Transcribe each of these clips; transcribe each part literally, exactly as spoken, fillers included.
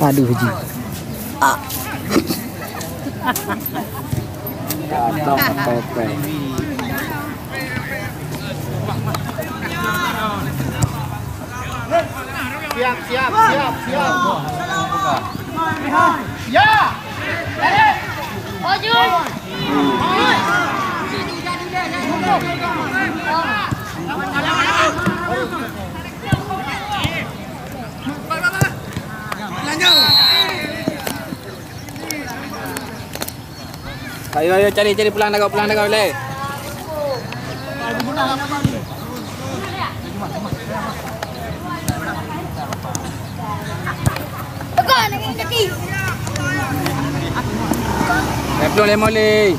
Aduh, ji. Ah. Datang sampai prank. Siap, siap, siap, siap. Ya. Maju. Ayo, ayo, cari, cari pulang dagang, pulang dagang, leh. Pegang lagi kaki. Dah belum leh, Molly.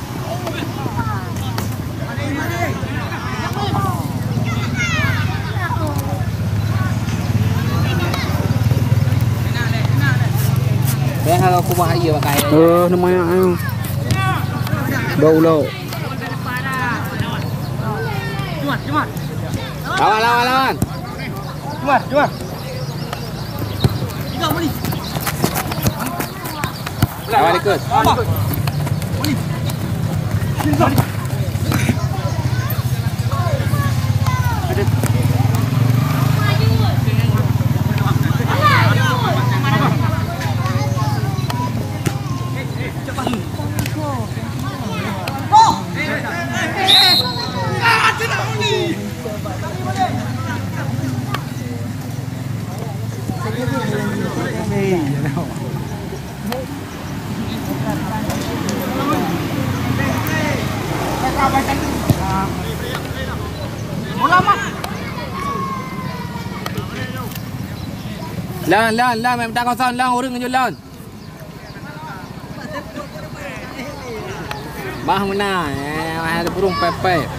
Dah kalau aku buat air pakai. Oh, nama yang anu. Bau lauk. Lawan, lawan, lawan. Jom, jom. Lawan ikut. Lon, lon, lon, meuminta kosong, lon, ureueng ngeujok lon. Bah meunan, eh, bah ada burung pepek.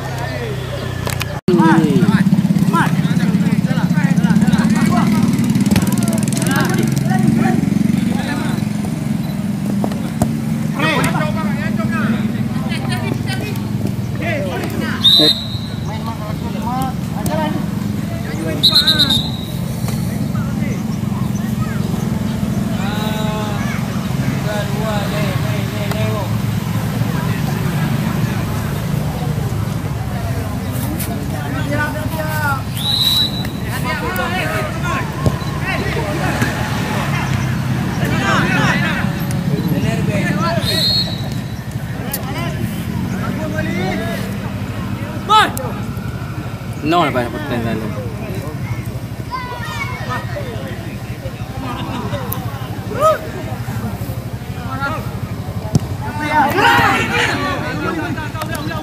Nol lepas pertandingan lalu.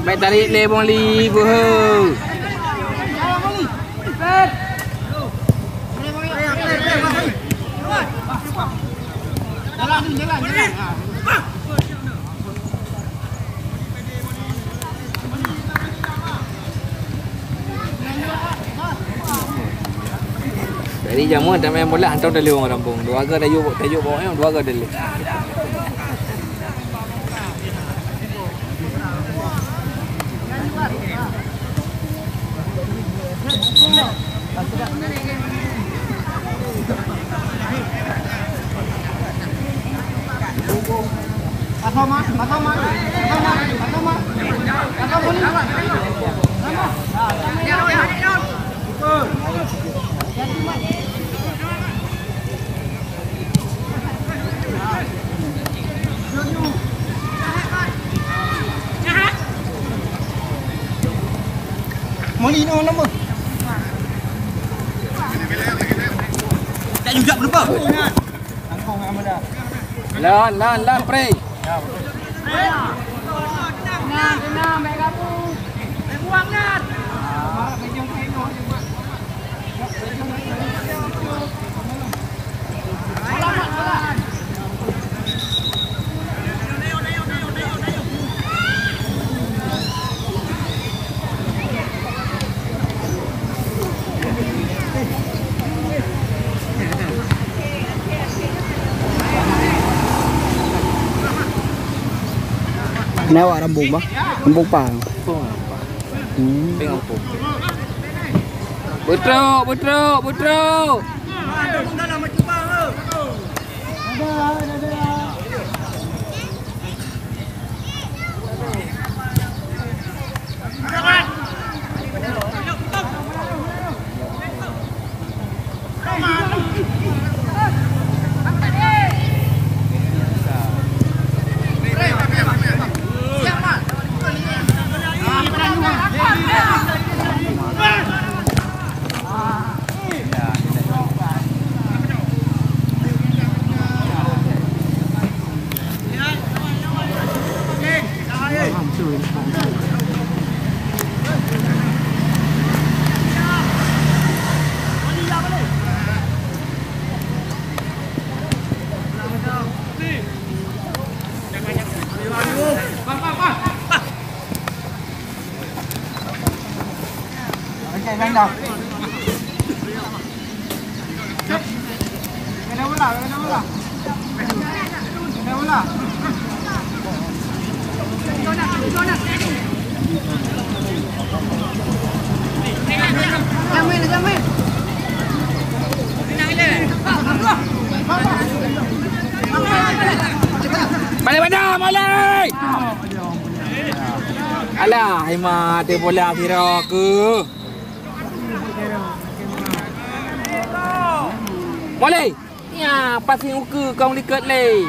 Baik tarik lé Bong Li, beuhe. Dari jameun tamèe bola hantom dalé ureueng rambong. Dua ga tayue, tayue bawah nyan, dua ga dalé. Mali no nama? Tak juga berubah. Lon, lon, lon, pre. Tenang, tenang, baik kamu. Buang, Nat. Ni awak rambung bah? Rambung pang. Hmm. Tengok tu. Betrok, betrok, betrok. Balik badan, balik! Alah, hai ma, ada bola sira ke? Boleh. Ya, passing ukeue kong likot lé.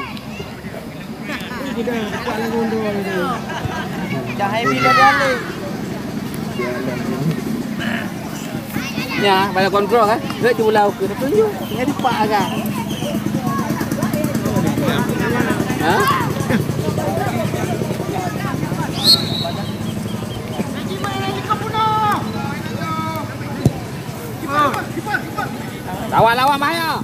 Dah hai bila dia lé. Ya, banyak kontrol kan? Dia di bola ukeue, dia tunjuk. Dia di pak agak. Ha? Lawan, lawan, bahaya.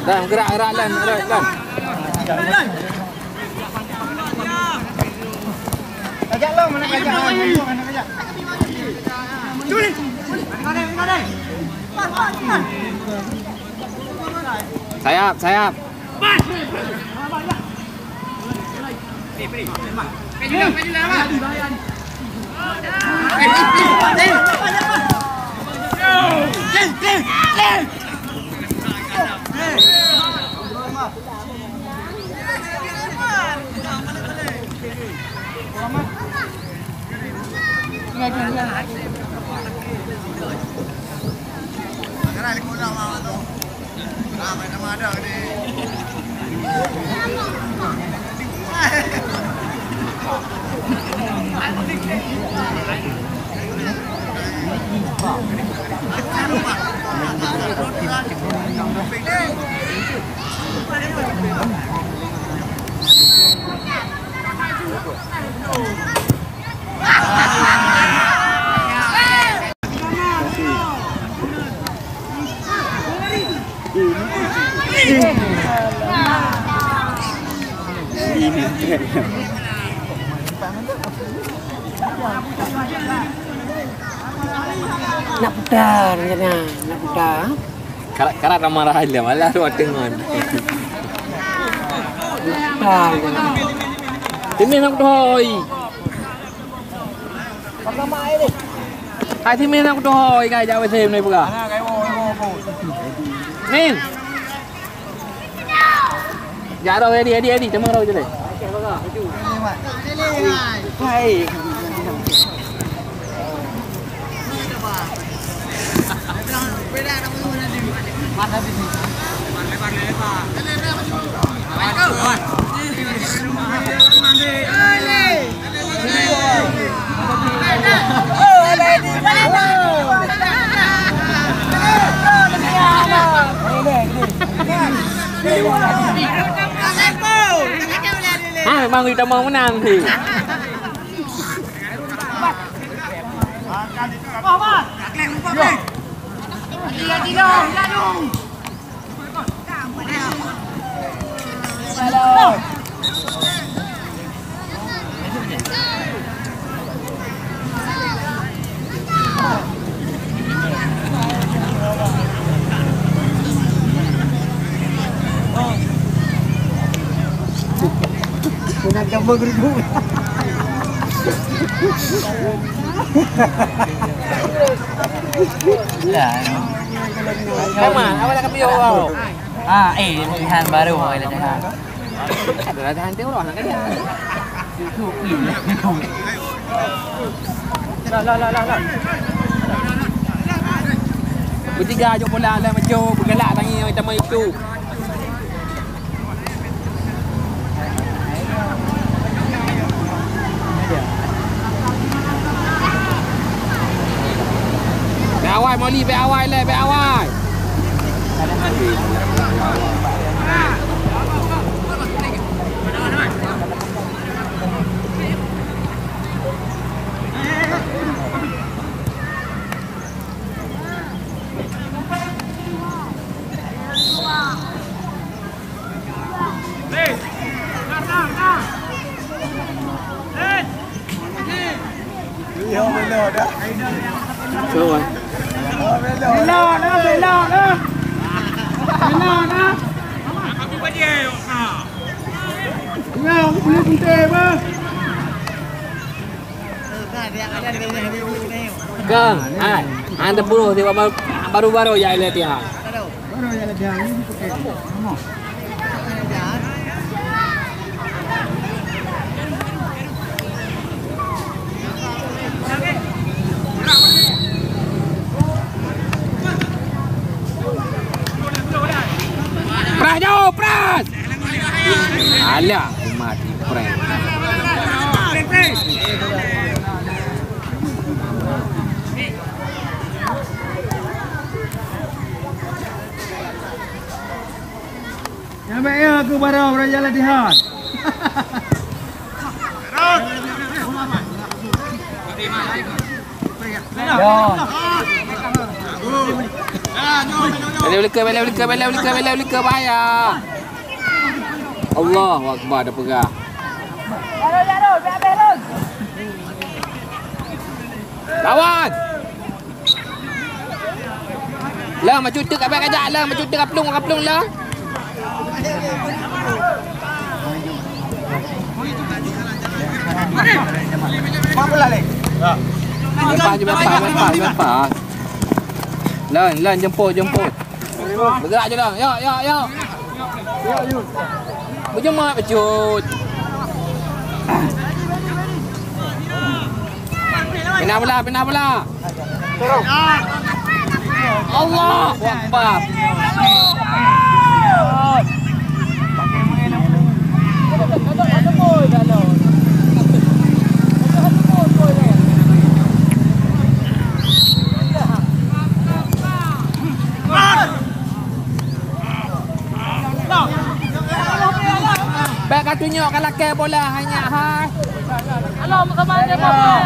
Dah, gerak, gerak, Lan, gerak, Lan. Kajak lom, mana kajak, mana kajak. Sayap, sayap. Nak putar macam mana? Nak putar? Karat-karat ramai lah, malah tu tengok. Putar macam mana? Teumé nak putar. Hai, si Min, aku tuh, ikai jak W C ni peugah. Min. Jak roh, Edi, Edi, Edi, teuma roh je deh. Hai. Ha, memang kita mau menang sih. Kena campur kerupuk. Ya. Memang, awak nak kata awak. Ah, eh, latihan baru, awak latihan. Ada latihan tu orang nak kerja. Bertiga jok bola lah macam bergelak tangi yang sama itu. Bèk awai, Molly, bèk awai lé, bèk awai. Bela dah, bela dah. Bela dah. Ya, aku boleh buntai apa? Kang, hai, anda buruh tiba baru, baru-baru ya latihan. Baru ya latihan, ini pakai. Pras jauh, pras! Alah, mati prank. Nyang bèk ya aku baroe, baroe jalan latihan. Bela ulikeue, bela ulikeue, bela ulikeue, bela ulikeue, bahaya. Allahu Akbar, dah peugah. Lawan. Lah, macu teuk abang kajak, lah, macu teuk kaplong, kaplong, lah. Lepas je, lepas, lepas, lepas. Lan, lan, jemput, jemput. Bergerak je, Lan. Yok, yok, yok. Berjemaah pecut. Pindah bola, pindah bola. Allahu Akbar. Bèk ka tunyok ka lakèe bola, hai nyak hai. Alah, meukaman dia, Bang.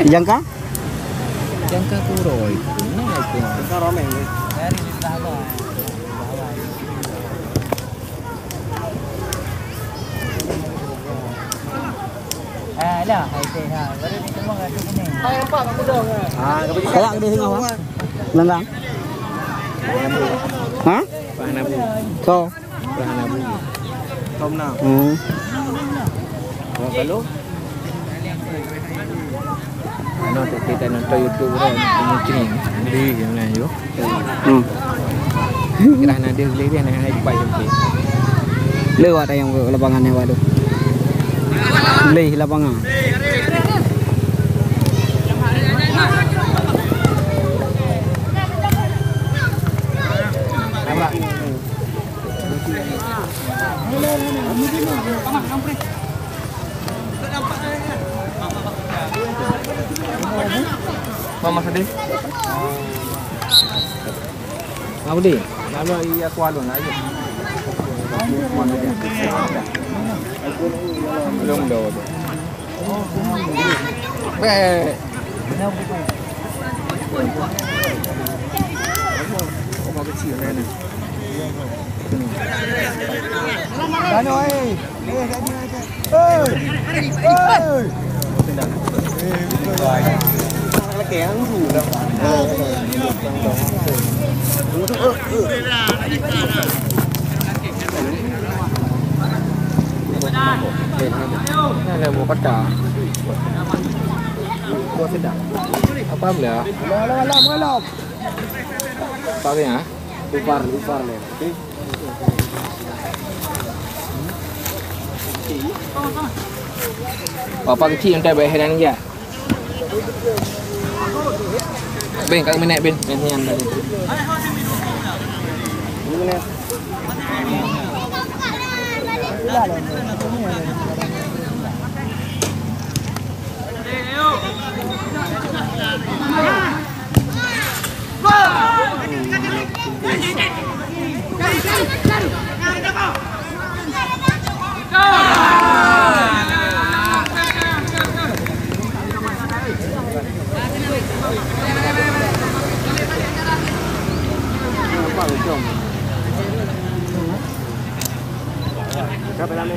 Jangka? Jangka kuroi. Nah, itu. Alah, hai teh, ha. Baru ni semua rasa kuning. Kalak gede singoh, ha? Lenggang. Ha? Pahanabu. So. Pahanabu. Tom na. Hmm. Orang kalau Ano, kita nonton YouTube orang, mungkin di yang lain, yo. Hmm. Kira na dia boleh dia nak hai pai sampai. Le awak tayang ke lapangan ni, waduh. Leh lapangan. Mama sedih. Apa dia? Lalu iya kualun aja. Belum dah. Bèk. Oma kecil kan. Dano, eh. Eh, kat dia, kat dia. Eh. Eh. Ini ada buah kata. Buah sedap. Apa bela? Alam, alam, alam, alam. Apa ni, ah? Lupar, lupar ni. Okey. Apa kecil entah baik heran dia. Bin, kat mana, Bin? Bin, ni anda, Bin.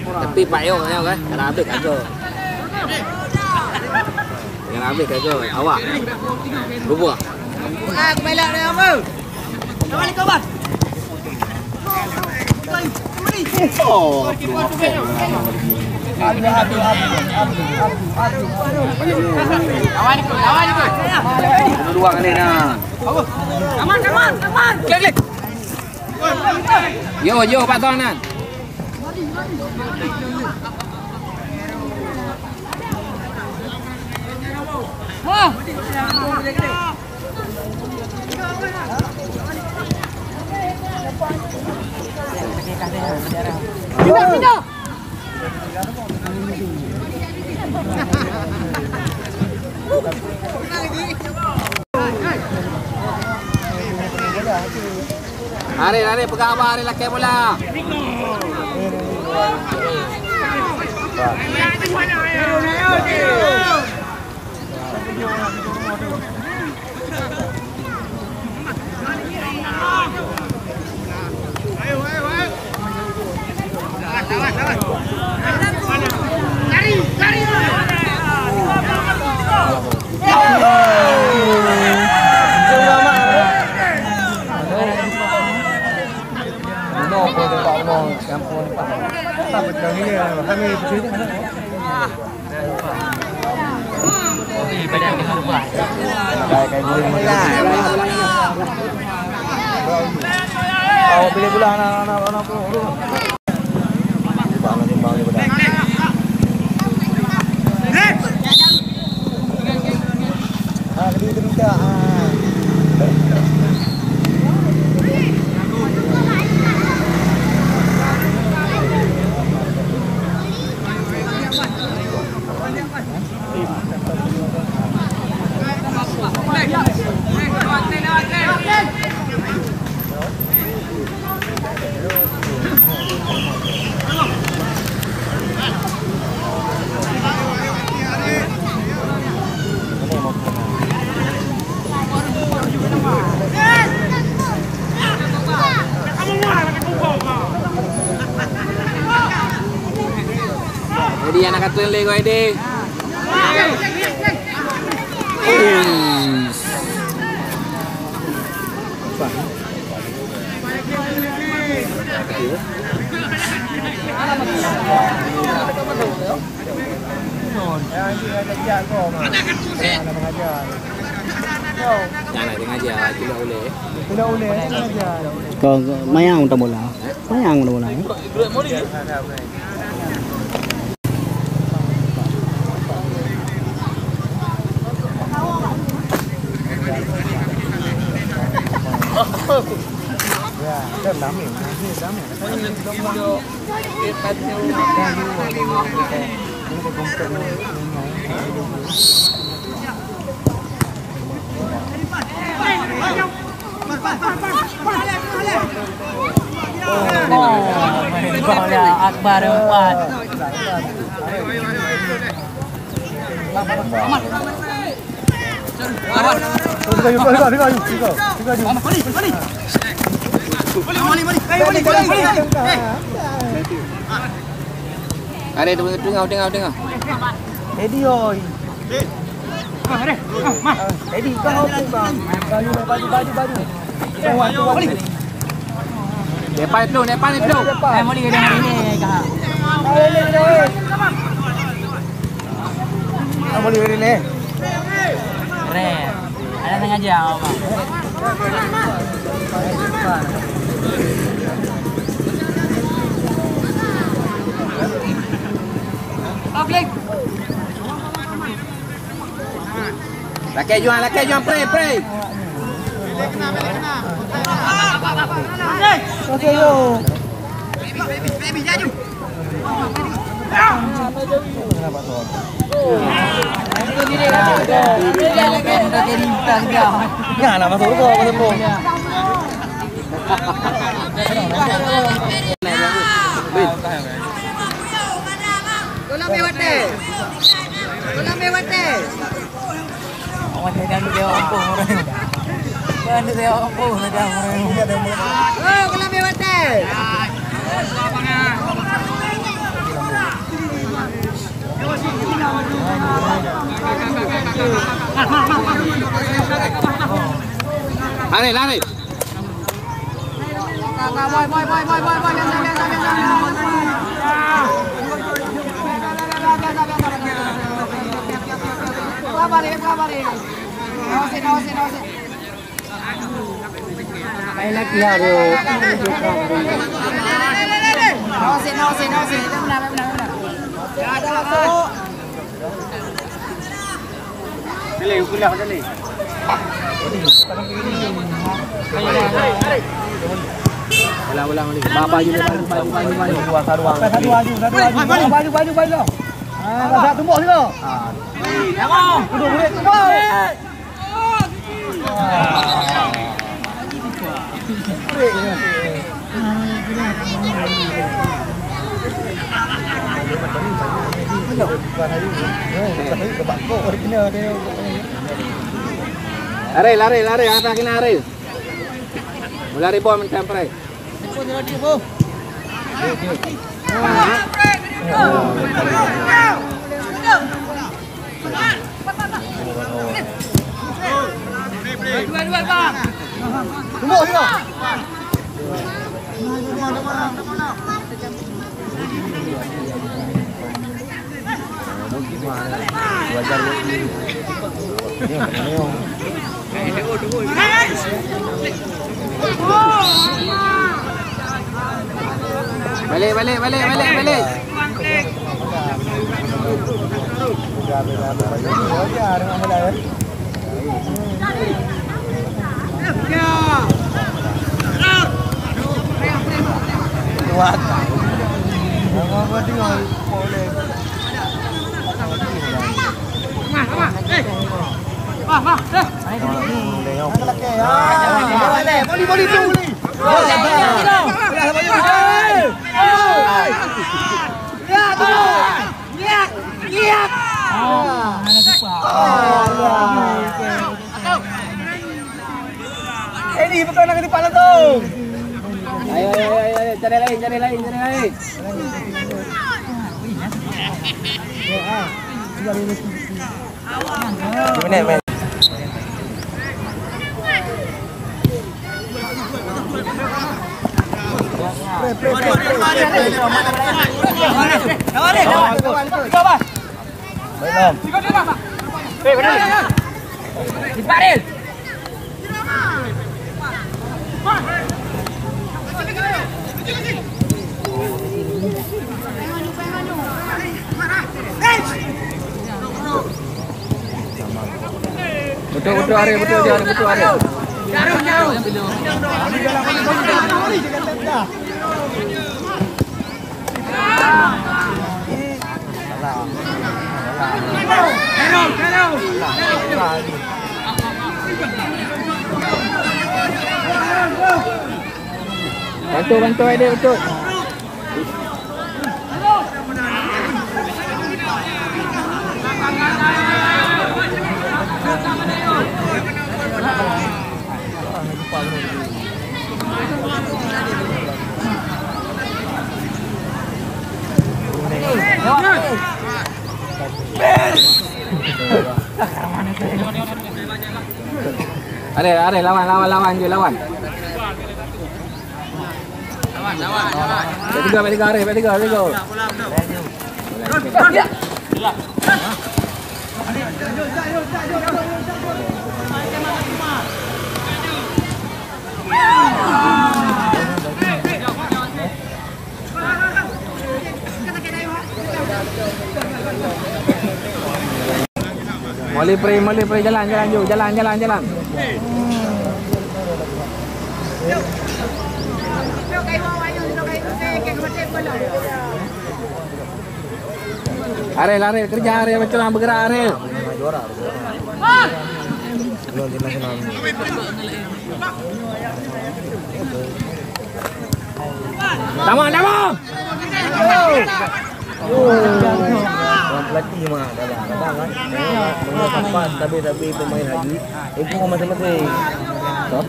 Tapi Pak Yong nyoe kan, dah habis kagak. Jangan habis kagak. Awak. Berubah. Ah, aku melak dah, apa? Assalamualaikum, Bang. Oh, aduh, aduh, aduh, aduh, aduh, aduh. Lawan ikut, lawan ikut. Dua kali dah. Aman, aman, aman. Klik, klik. Yo, yo, Pak Tuan, nan. Wah. Pindah, pindah. Lari, lari, peugah abah, lari lakèe bola. Awak pilih bola anak-anak. Jadi anak kata lego ini. Kau mayang untuk bola. Mayang untuk bola. Akbar empat. Ada tu, tengah, tengah, tengah. Edi, oi. Edi, kau, kau. Baju, baju, baju, baju. Depan itu, depan itu. Depan. Eh, boleh kena hari ni, Kak. Boleh ni. Keren. Ada sengaja, Abang. Lakèe juang, lakèe juang, pre, pre. Nyan lah masuk tu, masuk tu. Gol ambil watèe. Gol ambil watèe. Oh, gol ambil watèe. Lari, lari. Ulang, ulang, ulang. Ba, ba, ba, ba. Satu aju, satu aju, satu aju. Baju, baju, baju. Ah, dah tumbuk situ. Ah. Duduk, duduk, tumbuk. Lari, lari, lari, atas kena lari. Mulai ribon macam prai. Balik, balik, balik, balik, balik. Ini bukan nak tempat langsung. Ayo, ayo, ayo, ayo, cari lain, cari lain, cari lain. Gimana, men? Betul, betul, Arif, betul je, Arif, betul, Arif. Bantu, bantu, Adik, betul. Ada, ada, lawan, lawan, lawan je, lawan. Baik tiga, baik tiga, Arif, baik tiga, baik tiga. Moleh pre, moleh pre, jalan, jalan, jom, jalan, jalan, jalan. Aril, Aril, kerja Aril, macam mana bergerak Aril? Tama, tama. Orang pelatih mah dalam, dalam kan. Mengenai sampah, tabe-tabe pemain lagi. Itu masing-masing. Toh?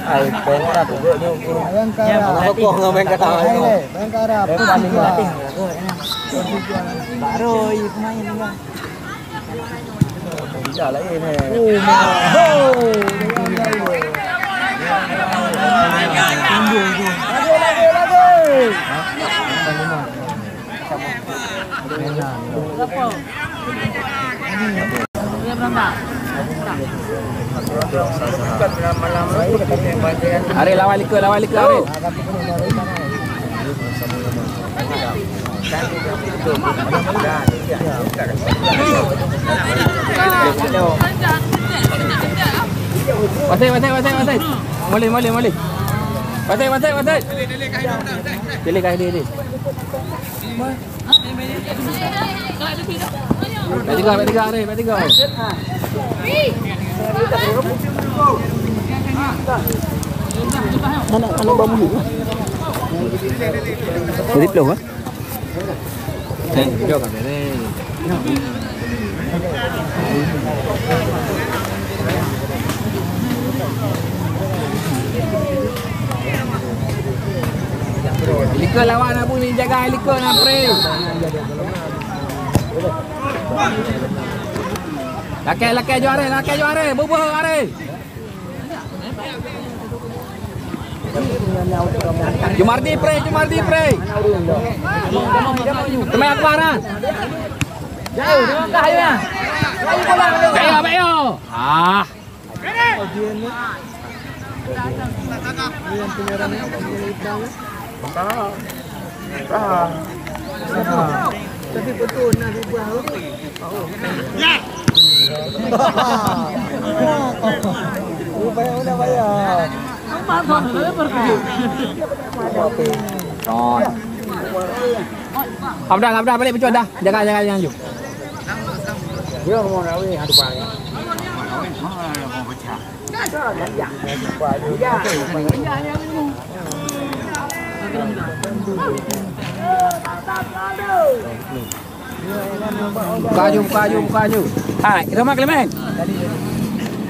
Ai, pengkara tu, bro, ni, bro. Pengkara. Pengkara. Pengkara. Baru, iya, pemain ni, kan. Tidak lain, eh. Oh, oh. Lagi, lagi, lagi. Aril, lawan likot, lawan likot, Aril. Wasai, wasai, wasai, wasai. Moleh, moleh, moleh. Wasai, wasai, wasai. Pilih kah dia, dia. Baik tiga, baik tiga, Arif, baik tiga. Anak, anak bambu. Jadi peluh, ah? Eh, jom kamera. Likot lawan Abu ni, jaga likot na, pre. Lakèe, lakèe jom Aril, lakèe jom Aril, bubuh Aril. Jumardi pre, Jumardi pre. Teumèe Akbar, ha. Baik yo, baik yo. Ah. Tapi betul nak dibuat. Upaya mana bayar? Hamdan, Hamdan balik pecah dah. Jangan, jangan, jangan ju. Dia mau nak weh, adu paling. Buka aju, buka aju, buka aju. Hai, Rama Clement.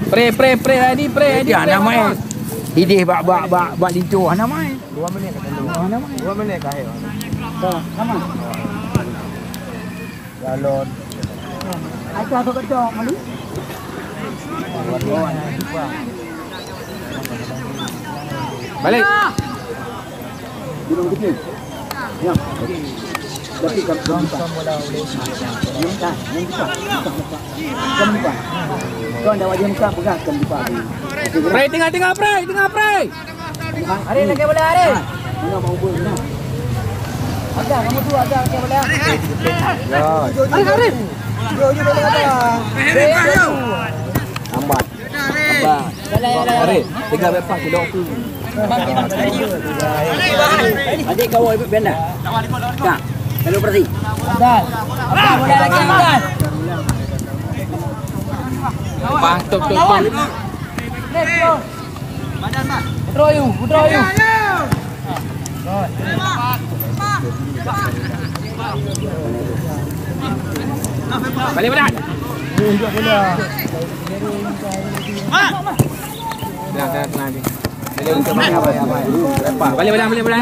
Pre, pre, pre, Adi, pre, Adi. Ya, pre, nama, eh. Idih bak, bak, bak, bak linto, nama, eh. Dua minit kata lu. Dua minit kah, ya? Dah, sama. Galon. Ayo, aku kata, malu. Balik. Gunung Kecil. Ya. Tapi kan bukan. Yang tak, yang bukan. Bukan, bukan. Bukan. Kau dah wajib buka, pegang kan buka. Pray, tengah, tengah, pray, tengah, pray. Hari lagi boleh hari. Ada kamu tu, ada lagi boleh. Ya. Hari, hari. Lambat. Lambat. Hari, tiga berapa kilo tu? Adik kau ibu benda. Nah, lalu berarti. Abang, abang, boleh lagi, abang. Abang, tok, tok, tok. Putra Ayu, Putra Ayu. Balik, balik. Tenang, tenang, tenang. Balik, balik, balik, balik.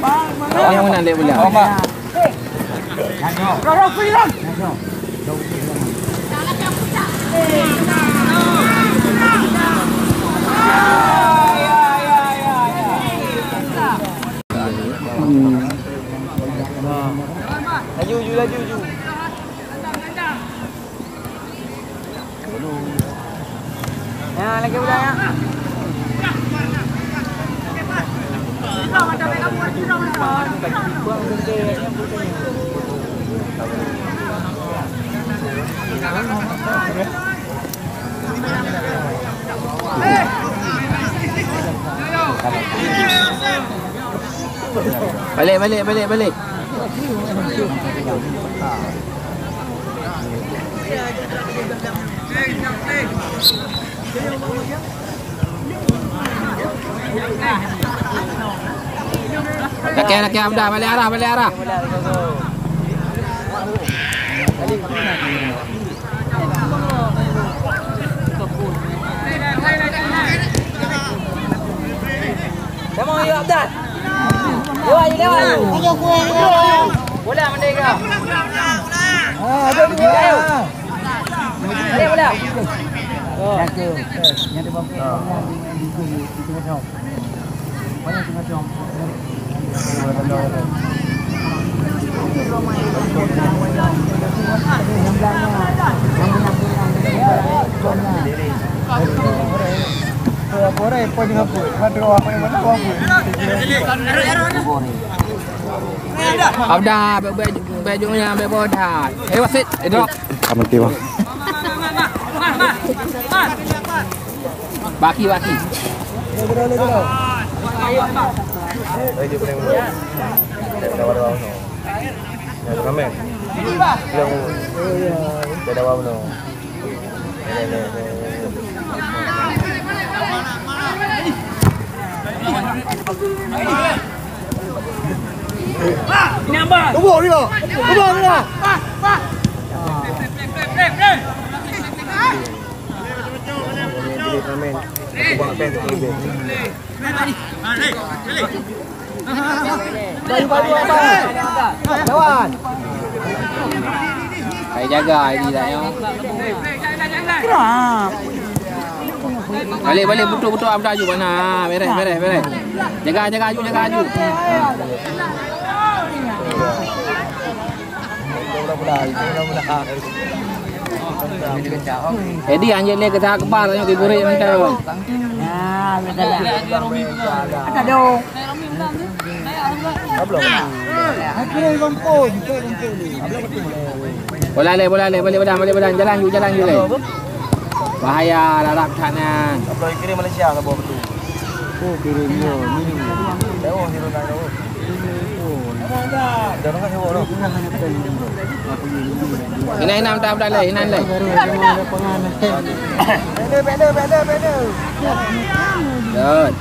Yang mana dia bilang? Laju, ju, laju, ju. Ya, lagi udah ya. Balik, balik, balik, balik. Lakèe, lakèe, Abda, balik arah, balik arah. Kamu, yuk, Abdal. Lewat, yuk, lewat. Bola, mandai kau. Ah, ada dua. Ayo. Balik bola. Oh. Abda, bèk, bèk, bèk jok nyan, bèk boh that. Eh, wasit, eh, drop. Kamu tiba. Baki, baki. Tubuh dia. Tubuh dia. Bayu, bayu, abang. Lawan. Hai jaga ini dah, yo. Balik, balik, betul, betul, Abda aju. Mana? Beres, beres, beres. Jaga, jaga aju, jaga aju. Jadi anjing ni kita kepar tengok ibu rik macam. Nah, betul. Ada dong. Bola leh, bola leh, balik badan, balik badan. Jalan ju, jalan ju leh. Bahaya, larap that nyan. Abloh kirim Malaysia saboh betul. Oh, kirim yo. Ni. Jauh di rumah jauh. Jangan kan jauh tu. Inan, inan, dah, dah leh, inan leh. Beda, beda, beda, beda. Dot.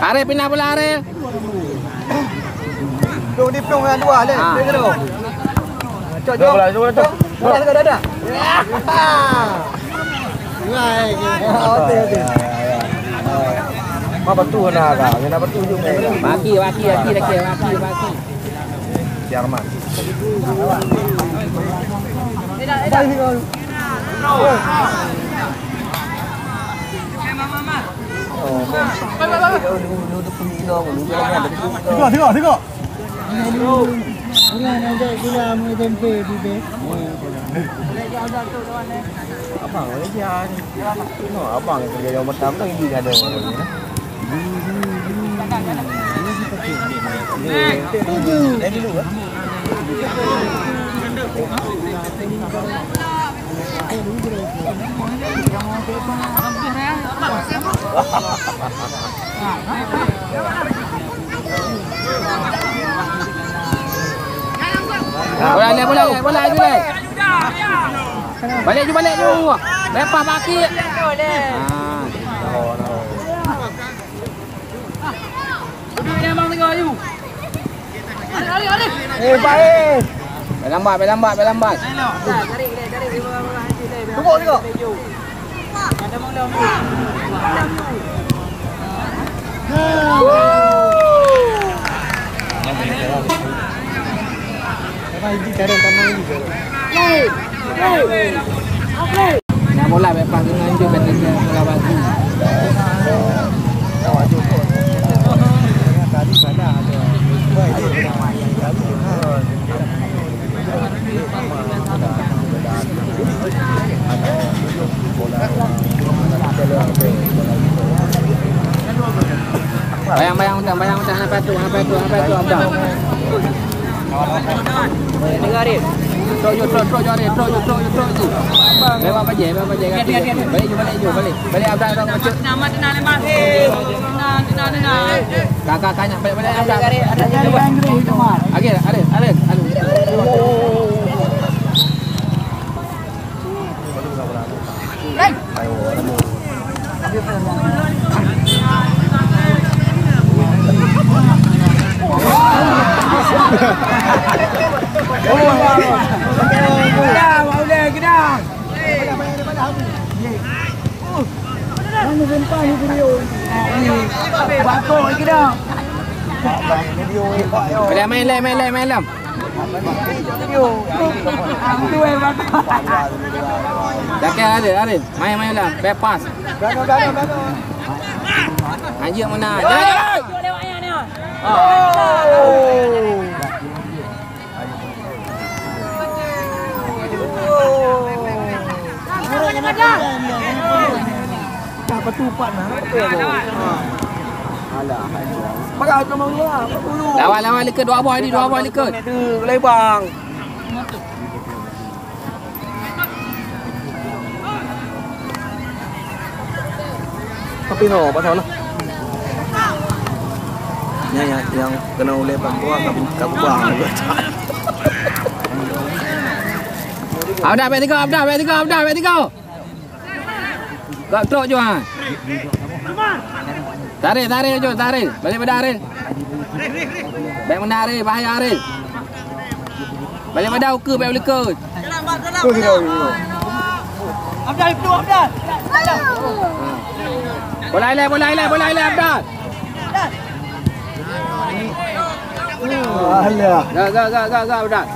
Arif, pindah bola, Arif. Dong di dong dengan dua leh. Ah. Cok, cok. Bola, bola, cok. Bola, bola, bola. Oke, oke. Apa tu nak, nak apa tu juga? Baki, baki, baki, baki, baki, baki. Siarman. Tengok, tengok, tengok. Abang, abang kerja yang pertama lagi ada. Bola leh, bola leh, bola leh. Balik ju, balik ju. Lepas baki. Ah. Eh, baik. Bèk lambat, bèk lambat, bèk lambat. Tengok, tengok. Nak bola bèk pas deungon jeuet, bèk deungon bola batu. Bayang, bayang, bayang, bayang, bayang, hana patuh, hana patuh, hana patuh, abang. Trok ju, trok, trok ju, Arif. Trok ju, trok ju, trok ju. Lewat bajèe, lewat bajèe. Balik ju, balik ju, balik. Balik, Abdul, Abdul, macet. Kakak, kakak, balik, balik, Abdul. Arif, Arif, Arif. Main lé, main lé, main lé. Dakek Arif, Arif. Main, main lah. Bèk pas. Anjing mana? Jalan, jalan. Oh. Dah ketupat nah. Lawan, lawan likot, dua boh ni, dua boh likot. Leubang. Tapi no, pasal lah. Nyang, nyang, nyang keunoe ulèe pembuah ka, ka kubah. Abdul, bèk tinggai, Abdul, bèk tinggai, Abdul, bèk tinggai. Gak trok ju, ha. Tarik, tarik ju, tarik. Balik pada Arif. Bèk meunan Arif, bahaya Arif. Balik pada ukeue, bèk ulikot. Abdal, itu Abdal. Bola ilèe, bola ilèe, bola ilèe, Abdal. Alah. Gak, gak, gak, gak, gak, Abdal.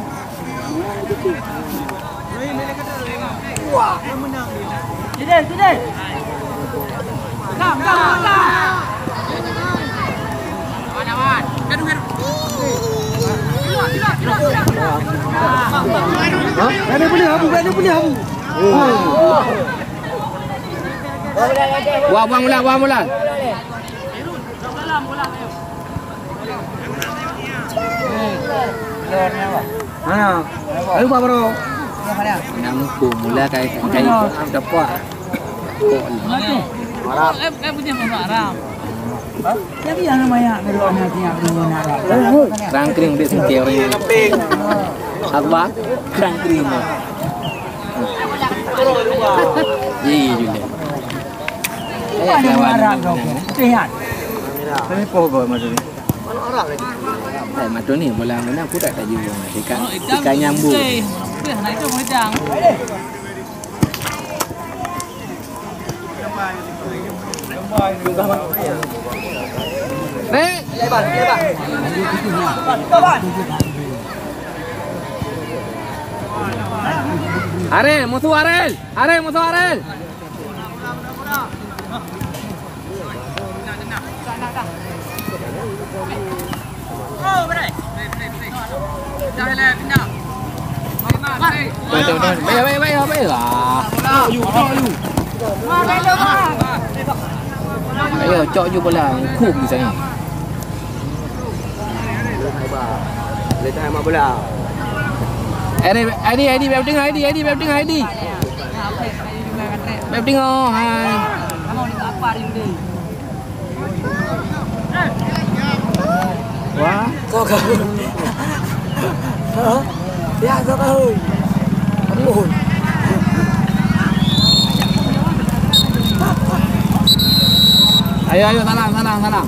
Ada boleh Abu, ada boleh Abu. Buang, buang bola, buang bola. Mana? Ayo, Pak Bro. Nang pun mula kai, kai dapat. Tapi yang banyak dulu anak tiap dulu nak. Rangkring dek sengkeu orang. Abah, rangkring. Iya, iya, Julian. Banyak orang Arab kau. Lihat. Ini poh kau maksudnya. Eh, mata ni bola mana aku tak tahu. Ikan, ikan nyambu. Anak itu mengejang. Nek. Aril, musuh Aril. Aril, musuh Aril. Baik, baik, baik, baik. Ah. Ayo, cok ju bola. Hukum di sana. Boleh tahan mak bola. Adi, Adi, Adi, bèk tengah, Adi, Adi, bèk tengah, Adi. Bèk tengah, hai. Wah. Kau kau. Ha? Ya, kau kau. Ayo, ayo, salam, salam, salam.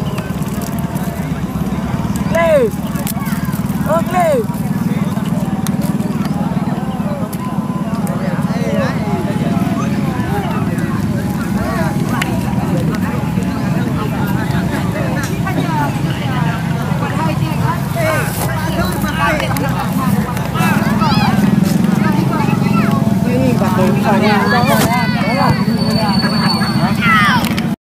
Oke.